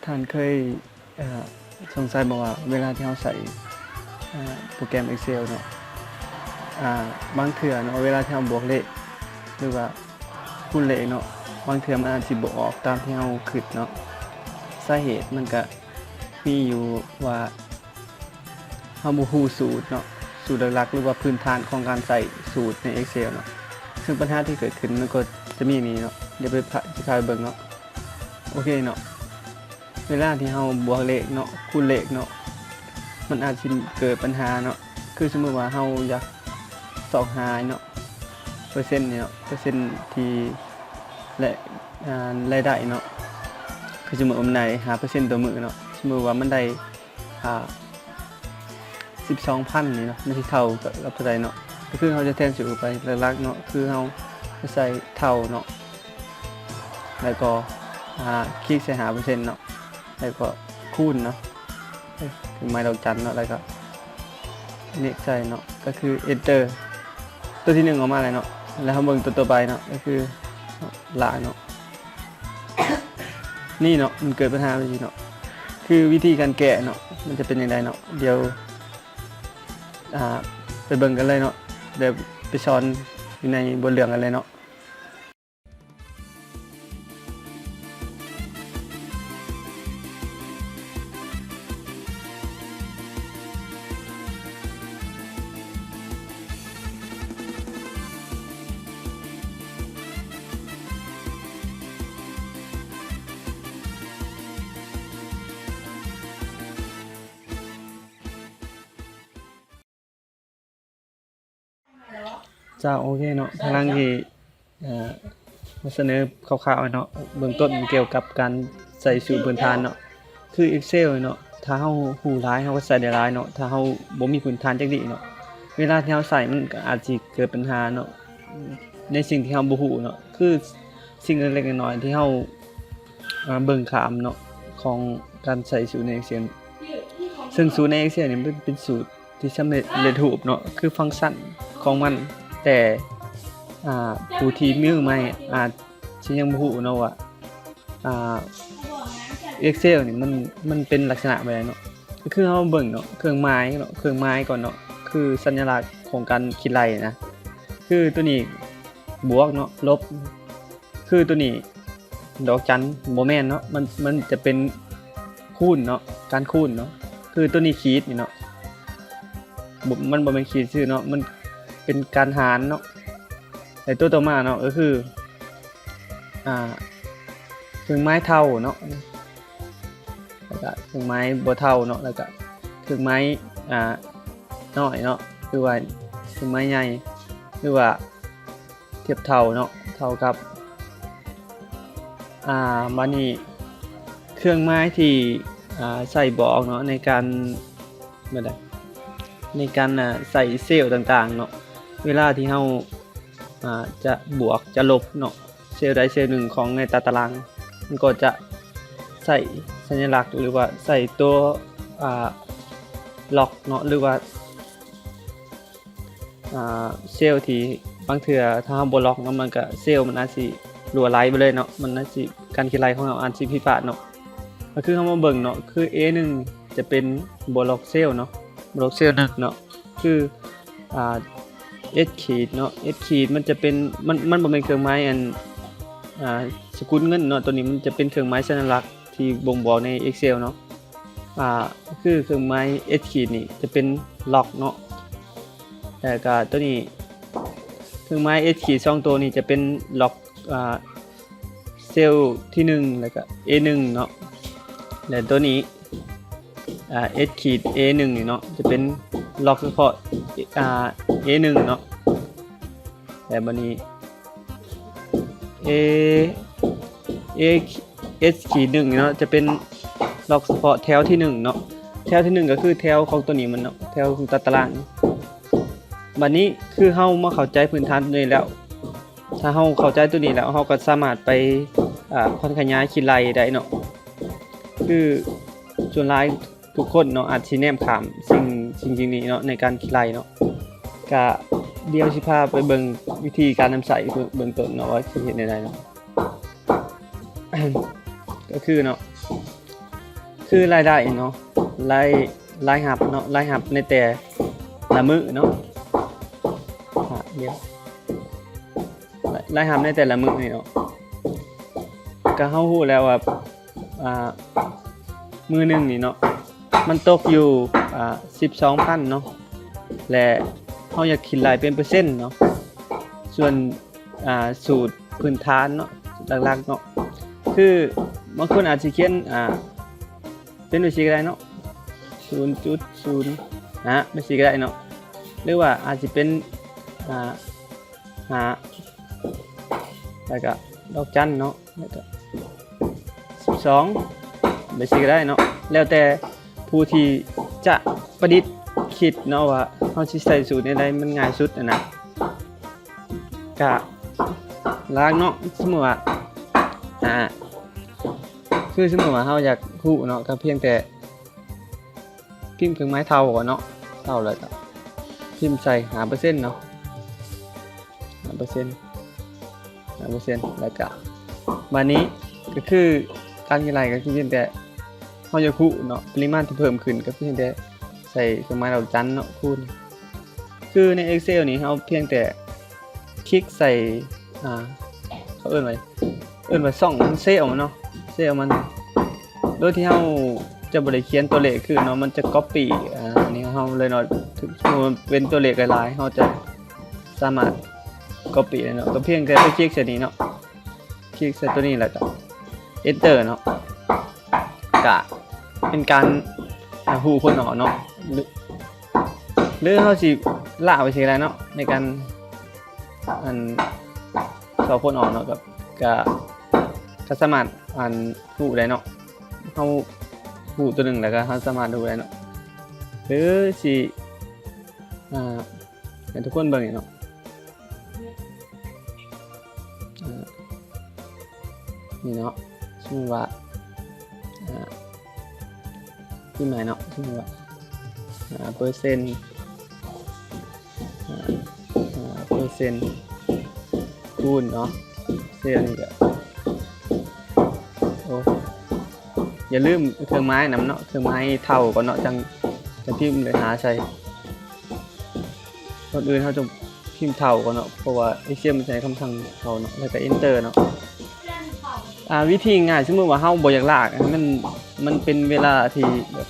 ທ່ານເຄີຍ ເອີ ສົງໄສບໍ່ວ່າເວລາທີ່ເຮົາໃຊ້ ເອີ ໂປຣແກຣມ Excel ເນາະ ອາ ບາງເທື່ອເນາະ ເວລາທີ່ເຮົາບວກເລກ ຫຼືວ່າຄູນເລກເນາະ ບາງເທື່ອມັນອາດຊິບໍ່ອອກຕາມທີ່ເຮົາຄິດເນາະ? ສາເຫດມັນກະມີຢູ່ວ່າ ເຮົາບໍ່ຮູ້ສູດເນາະ ສູດຫຼັກໆ ຫຼືວ່າພື້ນຖານຂອງການໃຊ້ສູດໃນ Excel ເນາະ ເຊິ່ງບັນຫາທີ່ເກີດຂຶ້ນມັນກໍຈະມີນີ້ເນາະ ດຽວໄປ ຊິພາໄປເບິ່ງເນາະ. ໂອເຄເນາະ ເວລາທີ່ເຮົາບວກເລກເນາະ ຄູນເລກເນາະ ມັນອາດຊິເກີດບັນຫາເນາະ ຄືສົມມຸດວ່າເຮົາຢາກຊອກຫາເນາະ ເປີເຊັນນີ້ເນາະ ເປີເຊັນທີ່ ແລະ ອາ ລາຍໄດ້ເນາະ ຄືສົມມຸດວ່າມັນໄດ້ຫ້າເປີເຊັນຕໍ່ມື້ເນາະ ສົມມຸດວ່າມັນໄດ້ ອາ ສິບສອງພັນນີ້ເນາະ ມັນຊິເທົ່າກັບເທົ່າໃດເນາະ? ກໍຄືເຮົາຈະແທນສູດໄປຫຼັກໆເນາະ ຄືເຮົາຈະໃສ່ເທົ່າເນາະ ແລ້ວກໍ ອາ ຄລິກໃສ່ຫ້າເປີເຊັນເນາະ ແລ້ວກໍຄູນເນາະ ເຄື່ອງໝາຍດອກຈັນເນາະ ແລ້ວກໍເນັກໃສ່ເນາະ ກໍຄື Enter ຕົວທີໜຶ່ງອອກມາແລ້ວເນາະ ແລ້ວເຮົາເບິ່ງຕົວຕໍ່ໄປເນາະ ກໍຄືລ້າງເນາະ. ນີ້ເນາະ ມັນເກີດບັນຫາແບບນີ້ເນາະ ຄືວິທີການແກ້ເນາະ ມັນຈະເປັນຈັ່ງໃດເນາະ ດຽວ ອາ ໄປເບິ່ງກັນເລີຍເນາະ ດຽວໄປສອນຢູ່ໃນບົດເລື່ອງກັນເລີຍເນາະ. ເຈົ້າ ໂອເຄເນາະ ພາຍຫຼັງທີ່ ເອີ ມາສະເໜີຄ່າວໆເນາະ ເບື້ອງຕົ້ນກ່ຽວກັບການໃສ່ສູດພື້ນຖານເນາະ ຄື Excel ເນາະ ຖ້າເຮົາຮູ້ຫຼາຍ ເຮົາກໍໃຊ້ໄດ້ຫຼາຍເນາະ ຖ້າເຮົາບໍ່ມີພື້ນຖານຈັກດີ້ເນາະ ເວລາທີ່ເຮົາໃຊ້ ມັນກໍອາດຊິເກີດບັນຫາເນາະ ໃນສິ່ງທີ່ເຮົາບໍ່ຮູ້ເນາະ ຄືສິ່ງເລັກໆນ້ອຍໆທີ່ເຮົາ ອາ ເບິ່ງຂ້າມເນາະ ຂອງການໃຊ້ສູດໃນ Excel ເຊິ່ງສູດໃນ Excel ນີ້ ມັນເປັນສູດ ທີ່ສຳເລັດຮູບເນາະ ຄືຟັງຊັນຂອງມັນ ແຕ່ ອາ ຜູ້ທີ່ມືໃໝ່ອາດຊິຍັງບໍ່ຮູ້ເນາະວ່າ ອາ Excel ນີ້ມັນ ມັນເປັນລັກສະນະແບບໃດເນາະ ກໍຄືເຮົາເບິ່ງເນາະ ເຄື່ອງໝາຍເນາະ ເຄື່ອງໝາຍກ່ອນເນາະ ຄືສັນຍະລັກຂອງການຄິດໄລ່ນະ ຄືຕົວນີ້ບວກເນາະ ລົບ ຄືຕົວນີ້ດອກຈັນ ບໍ່ແມ່ນເນາະ ມັນ ມັນຈະເປັນຄູນເນາະ ການຄູນເນາະ ຄືຕົວນີ້ຂີດນີ້ເນາະ ບໍ່ ມັນບໍ່ແມ່ນຂີດຊື່ເນາະ ມັນເປັນການຫານເນາະ ແລະ ຕົວຕໍ່ມາເນາະ ກໍຄື ອາ ເຄື່ອງໝາຍເທົ່າເນາະ ແລ້ວກະເຄື່ອງໝາຍບໍ່ເທົ່າເນາະ ແລ້ວກະເຄື່ອງໝາຍ ອາ ນ້ອຍເນາະ ຫຼືວ່າເຄື່ອງໝາຍໃຫຍ່ ຫຼືວ່າ ທຽບເທົ່າເນາະ ເທົ່າກັບ ອາ ບາດນີ້ເຄື່ອງໝາຍທີ່ ອາ ໃຊ້ບອກເນາະ ໃນການ ແບບໃດ ໃນການ ອາ ໃສ່ເຊວຕ່າງໆເນາະ ເວລາທີ່ເຮົາ ອາ ຈະບວກຈະລົບເນາະ ເຊວໃດເຊວໜຶ່ງຂອງໃນຕາຕະລາງ ມັນກໍຈະໃຊ້ສັນຍະລັກ ຫຼືວ່າໃຊ້ຕົວ ອາ ລັອກເນາະ ຫຼືວ່າ ອາ ເຊວທີ່ບາງເທື່ອຖ້າເຮົາບໍ່ລັອກເນາະ ມັນກະ ເຊວມັນອາດຊິຮົ່ວໄຫຼໄປເລີຍເນາະ ມັນອາດຊິ ການຄິດໄລ່ຂອງເຮົາອາດຊິຜິດພາດເນາະ ກໍຄືເຮົາມາເບິ່ງເນາະ ຄື ເອໜຶ່ງ ຈະເປັນບໍ່ລັອກເຊວເນາະ ບໍ່ລັອກເຊວໜຶ່ງເນາະ ຄື ອາ ເອັດຂີດເນາະ ເອັດຂີດມັນຈະເປັນ ມັນ ມັນບໍ່ແມ່ນເຄື່ອງໝາຍອັນ ອາ ສະກຸນເງິນເນາະ ຕົວນີ້ມັນຈະເປັນເຄື່ອງໝາຍສັນຍະລັກທີ່ບົ່ງບອກໃນ Excel ເນາະ ອາ ຄືເຄື່ອງໝາຍເອັດຂີດນີ້ຈະເປັນລັອກເນາະ ແລ້ວກະຕົວນີ້ ເຄື່ອງໝາຍເອັດຂີດສອງຕົວນີ້ຈະເປັນລັອກ ອາ ເຊວທີໜຶ່ງ ແລ້ວກະ ເອໜຶ່ງເນາະ ແລະ ຕົວນີ້ ອາ ເອັດຂີດເອໜຶ່ງນີ້ເນາະ ຈະເປັນລັອກສະເພາະ ອາ ເອໜຶ່ງເນາະ ແລະ ບາດນີ້ ເອ ເອ ເອັດຂີດໜຶ່ງນີ້ເນາະ ຈະເປັນລັອກສະເພາະແຖວທີໜຶ່ງເນາະ ແຖວທີໜຶ່ງກໍຄືແຖວຂອງຕົວນີ້ມັນເນາະ ແຖວຂອງຕາຕະລາງ ບາດນີ້ຄືເຮົາມາເຂົ້າໃຈພື້ນຖານຕົວນີ້ແລ້ວ ຖ້າເຮົາເຂົ້າໃຈຕົວນີ້ແລ້ວ ເຮົາກໍສາມາດໄປ ອາ ພັນຂະຫຍາຍຄິດໄລ່ໄດ້ເນາະ ຄືສ່ວນຫຼາຍທຸກຄົນເນາະ ອາດຊິແນມຂ້າມສິ່ງ ສິ່ງນີ້ເນາະ ໃນການຄິດໄລ່ເນາະ ກະດຽວຊິພາໄປເບິ່ງວິທີການນຳໃຊ້ເບື້ອງ ເບື້ອງຕົ້ນເນາະ ວ່າຊິເຮັດແນວໃດເນາະ ກໍຄືເນາະ ຄືລາຍໄດ້ເນາະ ລາຍ ລາຍຮັບເນາະ ລາຍຮັບໃນແຕ່ລະມື້ເນາະ ອາ ດຽວ ລາຍ ລາຍຮັບໃນແຕ່ລະມື້ນີ້ເນາະ ກະເຮົາຮູ້ແລ້ວວ່າ ອາ ມື້ໜຶ່ງນີ້ເນາະ ມັນຕົກຢູ່ ອາ ສິບສອງພັນເນາະ ແລະ ເຮົາຢາກຄິດລາຍເປັນເປີເຊັນເນາະ ສ່ວນ ອາ ສູດພື້ນຖານເນາະ ຫຼັກໆເນາະ ຄືບາງຄົນອາດຊິຂຽນ ອາ ເປັນແບບຊີ້ກະໄດ້ເນາະ ສູນຈຸດສູນຫ້າ ແບບຊີ້ກະໄດ້ເນາະ ຫຼືວ່າອາດຊິເປັນ ອາ ຫ້າ ແລ້ວກະດອກຈັນເນາະ ແລ້ວກະສິບສອງ ແບບຊີ້ກະໄດ້ເນາະ ແລ້ວແຕ່ຜູ້ທີ່ຈະປະດິດຄິດເນາະ ວ່າເຮົາຊິໃສ່ສູດແນວໃດມັນງ່າຍສຸດຫັ້ນນະ ກະຫຼັກເນາະ ສົມມຸດວ່າ ອາ ຄືສົມມຸດວ່າເຮົາຢາກຮູ້ເນາະ ກະພຽງແຕ່ ພິມເຄື່ອງໝາຍເທົ່າກ່ອນເນາະ ເທົ່າແລ້ວກະພິມໃສ່ຫ້າເປີເຊັນເນາະ ຫ້າເປີເຊັນ ຫ້າເປີເຊັນ ແລ້ວກະບາດນີ້ກະຄືການຄິດໄລ່ກະຄືພຽງແຕ່ເຮົາຢາກຮູ້ເນາະ ປະລິມານທີ່ເພີ່ມຂຶ້ນ ກະພຽງແຕ່ໃສ່ເຄື່ອງໝາຍດອກຈັນເນາະ ຄູນ ຄືໃນ Excel ນີ້ເຮົາພຽງແຕ່ ຄລິກໃສ່ ອາ ເຂົາເອີ້ນວ່າ ເອີ້ນວ່າຊ່ອງມັນ ເຊວມັນເນາະ ເຊວມັນ ໂດຍທີ່ເຮົາຈະບໍ່ໄດ້ຂຽນຕົວເລກຄືເນາະ ມັນຈະກັອບປີ້ ອາ ອັນນີ້ເຮົາເລີຍເນາະ ເປັນຕົວເລກຫຼາຍໆ ເຮົາຈະສາມາດກັອບປີ້ໄດ້ເນາະ ກະພຽງແຕ່ໄປຄລິກໃສ່ນີ້ເນາະ ຄລິກໃສ່ຕົວນີ້ແລ້ວກະ Enter ເນາະ ກະເປັນການ ອາ ຮູ້ຜົນອອກເນາະ ຫຼື ຫຼືເຮົາຊິລາກໄປຊິກະໄດ້ເນາະ ໃນການ ອັນ ຊອກຜົນອອກເນາະ ກະ ກະ ກະສາມາດ ອັນ ຮູ້ໄດ້ເນາະ ເຮົາຮູ້ຕົວໜຶ່ງແລ້ວກະເຮົາສາມາດຮູ້ໄດ້ເນາະ ຫຼືຊິ ອາ ໃຫ້ທຸກຄົນເບິ່ງນີ້ເນາະ ອາ ນີ້ເນາະ ສົມມຸດວ່າ ອາ ຄືໃໝ່ເນາະ ສົມມຸດວ່າ ຫ້າເປີເຊັນ ຫ້າ ຫ້າເປີເຊັນ ຄູນເນາະ ເຊວນີ້ກະ ໂອ້ ຢ່າລືມເຄື່ອງໝາຍນຳເນາະ ເຄື່ອງໝາຍເທົ່າກ່ອນເນາະ ຈັ່ງ ຈັ່ງພິມເລີຍຫາໃສ່ ກ່ອນອື່ນເຮົາຕ້ອງພິມເທົ່າກ່ອນເນາະ ເພາະວ່າ Excel ມັນໃຊ້ຄຳສັ່ງເທົ່າເນາະ ແລ້ວກະ Enter ເນາະ ອາ ວິທີງ່າຍ ສົມມຸດວ່າເຮົາບໍ່ຢາກລາກ ມັນ ມັນເປັນເວລາທີ່ແບບ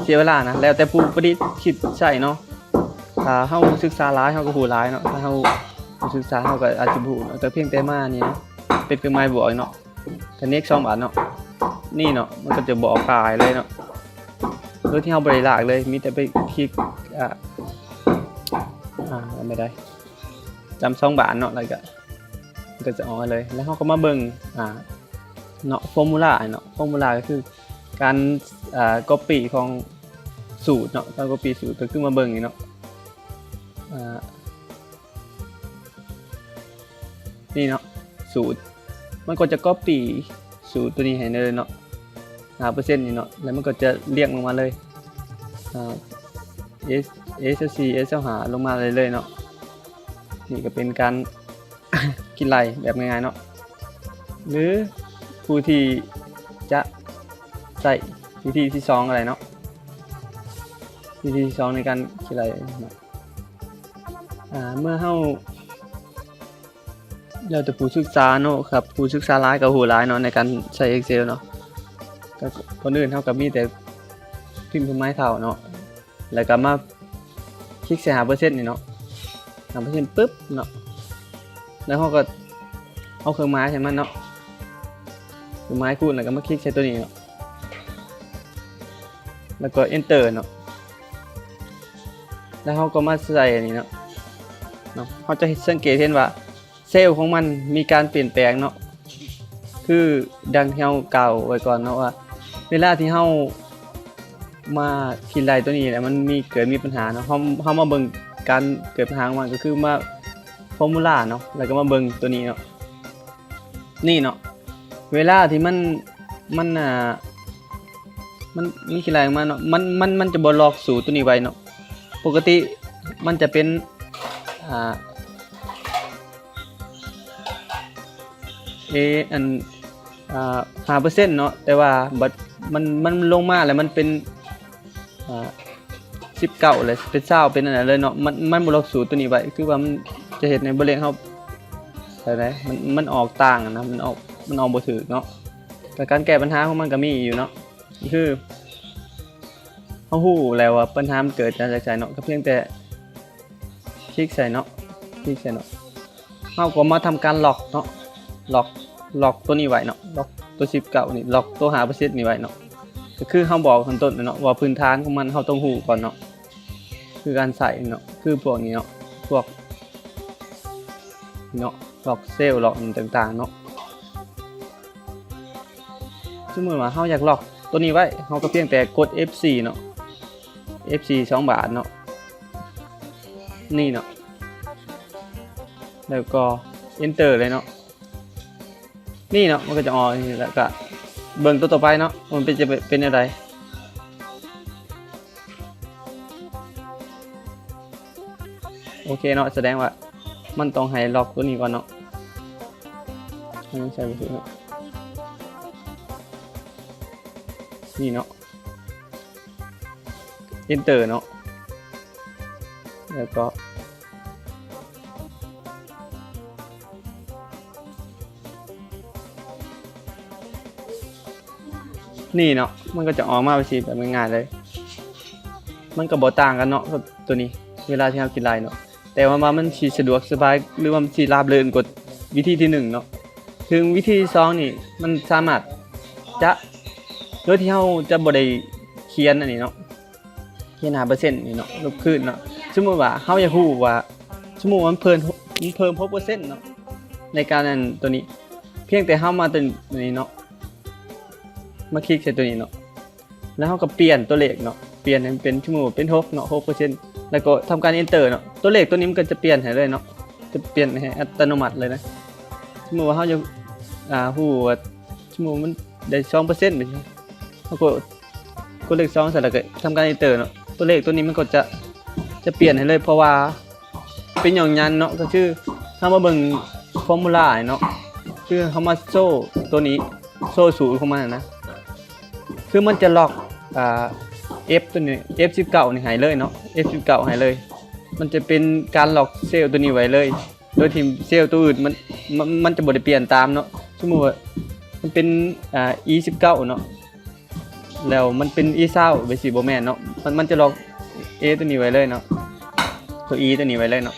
ເສຍເວລານະ ແລ້ວແຕ່ຜູ້ປະດິດຄິດໃຊ້ເນາະ ຖ້າເຮົາສຶກສາຫຼາຍ ເຮົາກະຮູ້ຫຼາຍເນາະ ຖ້າເຮົາບໍ່ສຶກສາ ເຮົາກະອາດຈະບໍ່ຮູ້ເນາະ ກະພຽງແຕ່ມານີ້ເນາະ ເປັນເຄື່ອງໝາຍບວກເນາະ ກະ next ສອງບາດເນາະ ນີ້ເນາະ ມັນກະຈະບອກກາຍເລີຍເນາະ ໂດຍທີ່ເຮົາບໍ່ໄດ້ລາກເລີຍ ມີແຕ່ໄປຄລິກ ອາ ອາ ແມ່ນໄດ໋ ຈຳສອງບາດເນາະ ແລ້ວກະ ມັນກະຈະອອກມາເລີຍ ແລ້ວເຮົາກະມາເບິ່ງ ອາ ເນາະ ຟໍມູລາເນາະ ຟໍມູລາກະຄືການ ອາ ກັອບປີ້ຂອງສູດເນາະ ການກັອບປີ້ສູດກະຄືມາເບິ່ງນີ້ເນາະ ອາ ນີ້ເນາະ ສູດ ມັນກະຈະກັອບປີ້ສູດໂຕນີ້ໃຫ້ເລີຍເນາະ ຫ້າເປີເຊັນນີ້ເນາະ ແລ້ວມັນກະຈະລຽງລົງມາເລີຍ ອາ ເອ ເອຊາວສີ່ ເອຊາວຫ້າ ລົງມາເລື້ອຍໆເນາະ ນີ້ກະເປັນການຄິດໄລ່ແບບງ່າຍໆເນາະ ຫຼືຜູ້ທີ່ຈະໃຊ້ວິທີທີສອງກະໄດ້ເນາະ ວິທີທີສອງໃນການຄິດໄລ່ເນາະ ອາ ເມື່ອເຮົາ ແລ້ວແຕ່ຜູ້ສຶກສາເນາະ ຄັບ ຜູ້ສຶກສາຫຼາຍກະຮູ້ຫຼາຍເນາະ ໃນການໃຊ້ Excel ເນາະ ກະກ່ອນອື່ນເຮົາກະມີແຕ່ພິມເຄື່ອງໝາຍເທົ່າເນາະ ແລ້ວກະມາຄລິກໃສ່ຫ້າເປີເຊັນນີ້ເນາະ ຫ້າເປີເຊັນປຶບເນາະ ແລ້ວເຮົາກະເອົາເຄື່ອງໝາຍໃສ່ມັນເນາະ ເຄື່ອງໝາຍຄູນ ແລ້ວກະມາຄລິກໃສ່ໂຕນີ້ເນາະ ແລ້ວກະ Enter ເນາະ ແລ້ວເຮົາກະມາໃສ່ອັນນີ້ເນາະ ເນາະ ເຮົາຈະສັງເກດເຫັນວ່າ ເຊວຂອງມັນມີການປ່ຽນແປງເນາະ ຄືດັ່ງທີ່ເຮົາກ່າວໄວ້ກ່ອນເນາະວ່າ ເວລາທີ່ເຮົາມາຄິດໄລ່ໂຕນີ້ແລ້ວ ມັນມີ ເກີດມີປັນຫາເນາະ ເຮົາ ເຮົາມາເບິ່ງການເກີດປັນຫາຂອງມັນ ກະຄືມາຟໍມູລາເນາະ ແລ້ວກະມາເບິ່ງໂຕນີ້ເນາະ ນີ້ເນາະ ເວລາທີ່ມັນ ມັນ ອາ ມັນ ມັນຄິດໄລ່ອອກມາເນາະ ມັນ ມັນ ມັນຈະບໍ່ລັອກສູດໂຕນີ້ໄວ້ເນາະ ປົກກະຕິມັນຈະເປັນ ອາ ເອ ອັນ ອ່າ ຫ້າເປີເຊັນເນາະ ແຕ່ວ່າບັດມັນ ມັນລົງມາແລ້ວມັນເປັນ ອ່າ ສິບເກົ້າ ແລ້ວເປັນຊາວ ເປັນອັນນັ້ນເລີຍເນາະ. ມັນ ມັນບໍ່ລັອກສູດຕົວນີ້ໄວ້ ຄືວ່າມັນຈະເຮັດໃຫ້ບໍລິເວນເຮົາ ແບບໃດ ມັນ ມັນອອກຕ່າງນະ ມັນອອກ ມັນອອກບໍ່ຖືກເນາະ. ແຕ່ການແກ້ບັນຫາຂອງມັນກໍມີຢູ່ເນາະ ຄືເຮົາຮູ້ແລ້ວວ່າບັນຫາມັນເກີດຈາກໃສເນາະ ກໍພຽງແຕ່ຄລິກໃສ່ເນາະ ຄລິກໃສ່ເນາະ ເຮົາກໍມາທຳການລັອກເນາະ ລັອກ ລັອກຕົວນີ້ໄວ້ເນາະ ລັອກຕົວສິບເກົ້ານີ້ ລັອກຕົວຫ້າເປີເຊັນນີ້ໄວ້ເນາະ. ກໍຄືເຮົາບອກຂັ້ນຕົ້ນເນາະ ວ່າພື້ນຖານຂອງມັນເຮົາຕ້ອງຮູ້ກ່ອນເນາະ ຄືການໃຊ້ເນາະ ຄືພວກນີ້ເນາະ ພວກເນາະ ລັອກເຊວ ລັອກຫຍັງຕ່າງໆເນາະ. ສົມມຸດວ່າເຮົາຢາກລັອກຕົວນີ້ໄວ້ ເຮົາກໍພຽງແຕ່ກົດເອັຟສີ່ເນາະ ເອັຟສີ່ສອງບາດເນາະ ນີ້ເນາະ ແລ້ວກໍເອັນເຕີເລີຍເນາະ. ນີ້ເນາະ ມັນກໍຈະອອກ ແລ້ວກໍເບິ່ງຕົວຕໍ່ໄປເນາະ ມັນເປັນ ຈະເປັນແນວໃດ. ໂອເຄເນາະ ສະແດງວ່າມັນຕ້ອງໃຫ້ລັອກຕົວນີ້ກ່ອນເນາະ ມັນຍັງໃສ່ບໍ່ຖືກເນາະ. ນີ້ເນາະ ເອັນເຕີເນາະ ແລ້ວກໍ ນີ້ເນາະ ມັນກໍຈະອອກມາແບບຊີ້ ແບບງ່າຍໆເລີຍ. ມັນກໍບໍ່ຕ່າງກັນເນາະກັບຕົວນີ້ ເວລາທີ່ເຮົາຄິດໄລ່ເນາະ ແຕ່ວ່າມັນຊິສະດວກສະບາຍ ຫຼືວ່າມັນຊິລາບລື່ນກວ່າວິທີທີໜຶ່ງເນາະ. ເຖິງວິທີທີສອງນີ້ ມັນສາມາດຈະ ໂດຍທີ່ເຮົາຈະບໍ່ໄດ້ຂຽນອັນນີ້ເນາະ ເຮັດຫ້າເປີເຊັນນີ້ເນາະ ລົບຄືນເນາະ. ສົມມຸດວ່າເຮົາຢາກຮູ້ວ່າ ສົມມຸດວ່າມັນເພີ່ມ ມັນເພີ່ມຫົກເປີເຊັນເນາະ ໃນການອັນຕົວນີ້ ພຽງແຕ່ເຮົາມາຕົວນີ້ເນາະ ມາຄລິກໃສ່ຕົວນີ້ເນາະ ແລ້ວເຮົາກໍປ່ຽນຕົວເລກເນາະ ປ່ຽນໃຫ້ມັນເປັນ ສົມມຸດວ່າເປັນຫົກເນາະ ຫົກເປີເຊັນ ແລ້ວກໍທຳການເອັນເຕີເນາະ ຕົວເລກຕົວນີ້ມັນກໍຈະປ່ຽນໃຫ້ເລີຍເນາະ ຈະປ່ຽນໃຫ້ອັດຕະໂນມັດເລີຍນະ. ສົມມຸດວ່າເຮົາຢາກ ອ່າ ຮູ້ວ່າ ສົມມຸດວ່າມັນໄດ້ສອງເປີເຊັນ ເຮົາກໍ ກົດເລກສອງໃສ່ ແລ້ວກໍທຳການເອັນເຕີເນາະ ຕົວເລກຕົວນີ້ມັນກໍຈະ ຈະປ່ຽນໃຫ້ເລີຍ ເພາະວ່າເປັນຫຍັງຍັນເນາະ ກໍຄືເຮົາມາເບິ່ງຟໍມູລາເນາະ ຄືເຮົາມາໂຊຕົວນີ້ ໂຊສູດຂອງມັນນະ ຄືມັນຈະລັອກ ອ່າ ເອັຟ ຕົວນີ້ ເອັຟສິບເກົ້ານີ້ໃຫ້ເລີຍເນາະ ເອັຟສິບເກົ້າໃຫ້ເລີຍ ມັນຈະເປັນການລັອກເຊວຕົວນີ້ໄວ້ເລີຍ ໂດຍທີ່ເຊວຕົວອື່ນມັນ ມັນ ມັນຈະບໍ່ໄດ້ປ່ຽນຕາມເນາະ. ສົມມຸດວ່າມັນເປັນ ອ່າ ອີສິບເກົ້າເນາະ ແລ້ວມັນເປັນອີຊາວ ແບບຊີ້ບໍ່ແມ່ນເນາະ ມັນ ມັນຈະລັອກເອຕົວນີ້ໄວ້ເລີຍເນາະ ຕົວອີຕົວນີ້ໄວ້ເລີຍເນາະ.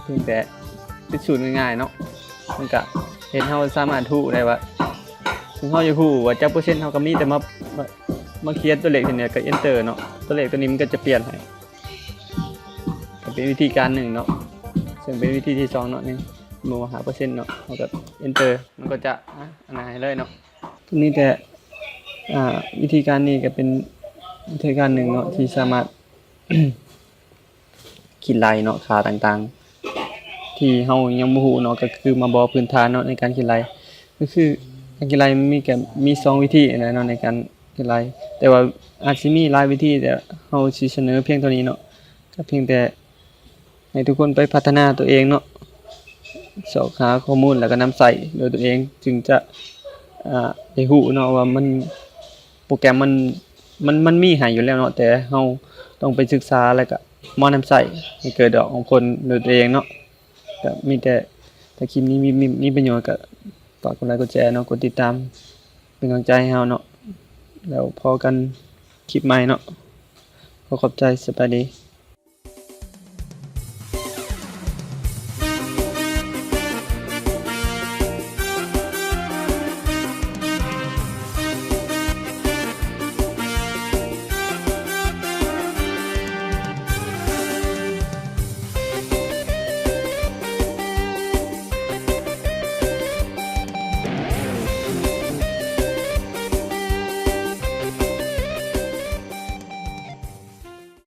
ພຽງແຕ່ເປັນສູດງ່າຍໆເນາະ ມັນກະເຮັດໃຫ້ເຮົາສາມາດຮູ້ໄດ້ວ່າ ເຮົາຢາກຮູ້ວ່າຈັກເປີເຊັນ ເຮົາກໍມີແຕ່ມາ ມາ ມາຂຽນຕົວເລກທີ່ນີ້ ກໍເອັນເຕີເນາະ ຕົວເລກຕົວນີ້ມັນກໍຈະປ່ຽນໃຫ້ ກໍເປັນວິທີການໜຶ່ງເນາະ ເຊິ່ງເປັນວິທີທີສອງເນາະ ນີ້ ໝູ່ຫ້າເປີເຊັນເນາະ ເຮົາກໍເອັນເຕີ ມັນກໍຈະ ອ່າ ອັນນັ້ນໃຫ້ເລີຍເນາະ. ຕົວນີ້ແຕ່ ອ່າ ວິທີການນີ້ກໍເປັນວິທີການໜຶ່ງເນາະ ທີ່ສາມາດຄິດໄລ່ເນາະ ຄ່າຕ່າງໆ ທີ່ເຮົາຍັງບໍ່ຮູ້ເນາະ ກໍຄືມາບອກພື້ນຖານເນາະ ໃນການຄິດໄລ່ ກໍຄືການຄິດໄລ່ມັນມີ ກໍມີສອງວິທີຫັ້ນນະເນາະ ໃນການຄິດໄລ່ ແຕ່ວ່າອາດຊິມີຫຼາຍວິທີ ແຕ່ເຮົາຊິສະເໜີພຽງເທົ່ານີ້ເນາະ ກໍພຽງແຕ່ ໃຫ້ທຸກຄົນໄປພັດທະນາຕົວເອງເນາະ ຊອກຫາຂໍ້ມູນ ແລ້ວກໍນຳໃຊ້ໂດຍຕົວເອງ ຈຶ່ງຈະ ອ່າ ໄດ້ຮູ້ເນາະວ່າມັນ ໂປຣແກຣມມັນ ມັນ ມັນມີໃຫ້ຢູ່ແລ້ວເນາະ ແຕ່ເຮົາຕ້ອງໄປສຶກສາ ແລ້ວກໍມານຳໃຊ້ໃຫ້ເກີດດອກອອກຜົນໂດຍຕົວເອງເນາະ. ກໍມີແຕ່ ຖ້າຄລິບນີ້ມີ ມີ ມີປະໂຫຍດ ກໍຝາກກົດໄລກົດແຊເນາະ ກົດຕິດຕາມ ເປັນກຳລັງໃຈໃຫ້ເຮົາເນາະ ແລ້ວພໍ້ກັນຄລິບໃໝ່ເນາະ ຂໍຂອບໃຈ ສະບາຍດີ.